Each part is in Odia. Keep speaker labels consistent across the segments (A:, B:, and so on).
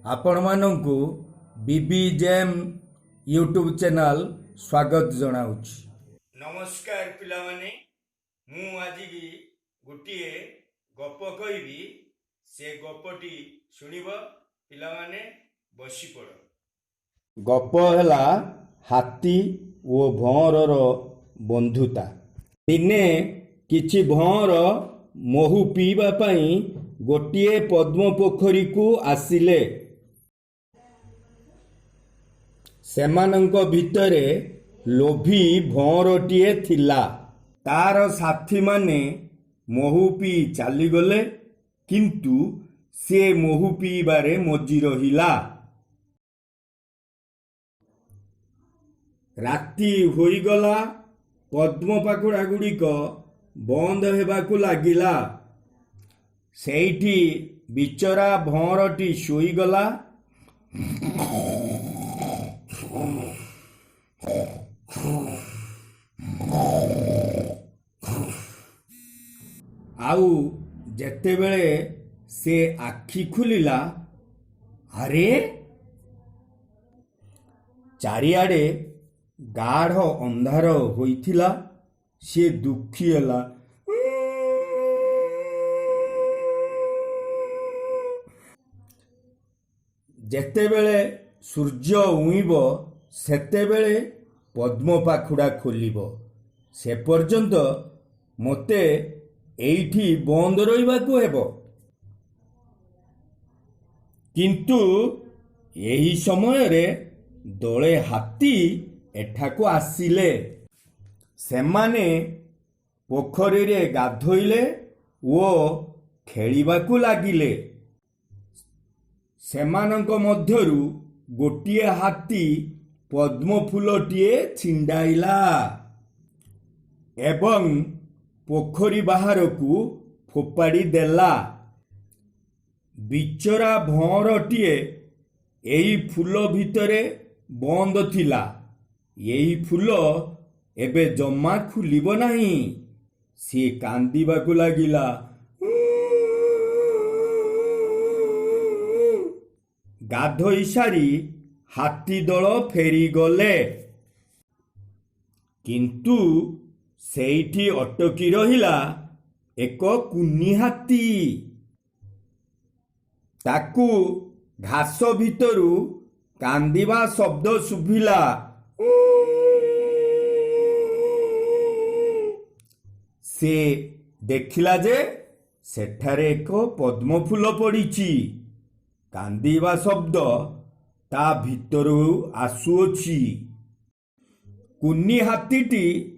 A: ଆପଣମାନଙ୍କୁ ବିବି ଜେମ୍ ୟୁଟ୍ୟୁବ୍ ଚ୍ୟାନେଲ୍ ସ୍ୱାଗତ ଜଣାଉଛି। ନମସ୍କାର ପିଲାମାନେ, ମୁଁ ଆଜି ଗୋଟିଏ ଗପ କହିବି। ସେ ଗପଟି ଶୁଣିବ ପିଲାମାନେ? ବସିପଡ଼। ଗପ ହେଲା ହାତୀ ଓ ଭଅଁରର ବନ୍ଧୁତା। ଦିନେ କିଛି ଭଅଁର ମହୁ ପିଇବା ପାଇଁ ଗୋଟିଏ ପଦ୍ମ ପୋଖରୀକୁ ଆସିଲେ। ସେମାନଙ୍କ ଭିତରେ ଲୋଭୀ ଭଅଁରଟିଏ ଥିଲା। ତାର ସାଥୀମାନେ ମହୁ ପିଇ ଚାଲିଗଲେ, କିନ୍ତୁ ସେ ମହୁ ପିଇବାରେ ମଜି ରହିଲା। ରାତି ହୋଇଗଲା। ପଦ୍ମ ପାଖୁଡ଼ାଗୁଡ଼ିକ ବନ୍ଦ ହେବାକୁ ଲାଗିଲା। ସେଇଠି ବିଚରା ଭଅଁରଟି ଶୋଇଗଲା। ଆଉ ଯେତେବେଳେ ସେ ଆଖି ଖୋଲିଲା, ଆରେ, ଚାରିଆଡ଼େ ଗାଢ଼ ଅନ୍ଧାର ହୋଇଥିଲା। ସେ ଦୁଃଖୀ ହେଲା। ଯେତେବେଳେ ସୂର୍ଯ୍ୟ ଉଇଁବ, ସେତେବେଳେ ପଦ୍ମପାଖୁଡ଼ା ଖୋଲିବ। ସେ ପର୍ଯ୍ୟନ୍ତ ମୋତେ ଏଇଠି ବନ୍ଦ ରହିବାକୁ ହେବ। କିନ୍ତୁ ଏହି ସମୟରେ ଦଳେ ହାତୀ ଏଠାକୁ ଆସିଲେ। ସେମାନେ ପୋଖରୀରେ ଗାଧୋଇଲେ ଓ ଖେଳିବାକୁ ଲାଗିଲେ। ସେମାନଙ୍କ ମଧ୍ୟରୁ ଗୋଟିଏ ହାତୀ ପଦ୍ମଫୁଲଟିଏ ଛିଣ୍ଡାଇଲା ଏବଂ ପୋଖରୀ ବାହାରକୁ ଫୋପାଡ଼ି ଦେଲା। ବିଚରା ଭଅଁରଟିଏ ଏହି ଫୁଲ ଭିତରେ ବନ୍ଦ ଥିଲା। ଏହି ଫୁଲ ଏବେ ଜମା ଖୋଲିବ ନାହିଁ। ସିଏ କାନ୍ଦିବାକୁ ଲାଗିଲା। ଗାଧୋଇ ସାରି ହାତୀ ଦଳ ଫେରିଗଲେ। କିନ୍ତୁ ସେଇଠି ଅଟକି ରହିଲା ଏକ କୁନି ହାତୀ। ତାକୁ ଘାସ ଭିତରୁ କାନ୍ଦିବା ଶବ୍ଦ ଶୁଭିଲା। ସେ ଦେଖିଲା ଯେ ସେଠାରେ ଏକ ପଦ୍ମଫୁଲ ପଡ଼ିଛି। କାନ୍ଦିବା ଶବ୍ଦ ତା ଭିତରୁ ଆସୁଅଛି। କୁନି ହାତୀଟି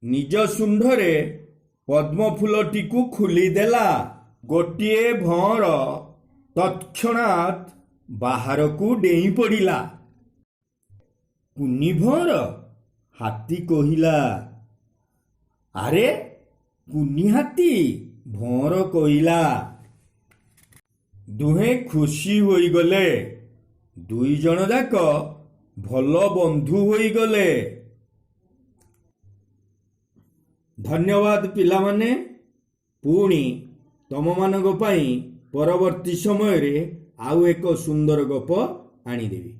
A: ନିଜ ଶୁଣ୍ଢରେ ପଦ୍ମଫୁଲଟିକୁ ଖୋଲିଦେଲା। ଗୋଟିଏ ଭଅଁର ତତ୍କ୍ଷଣାତ୍ ବାହାରକୁ ଡେଇଁ ପଡ଼ିଲା। କୁନି ଭଅଁର, ହାତୀ କହିଲା। ଆରେ କୁନି ହାତୀ, ଭଅଁର କହିଲା। ଦୁହେଁ ଖୁସି ହୋଇଗଲେ। ଦୁଇ ଜଣ ଯାକ ଭଲ ବନ୍ଧୁ ହୋଇଗଲେ। ଧନ୍ୟବାଦ ପିଲାମାନେ। ପୁଣି ତମମାନଙ୍କ ପାଇଁ ପରବର୍ତ୍ତୀ ସମୟରେ ଆଉ ଏକ ସୁନ୍ଦର ଗପ ଆଣିଦେବି।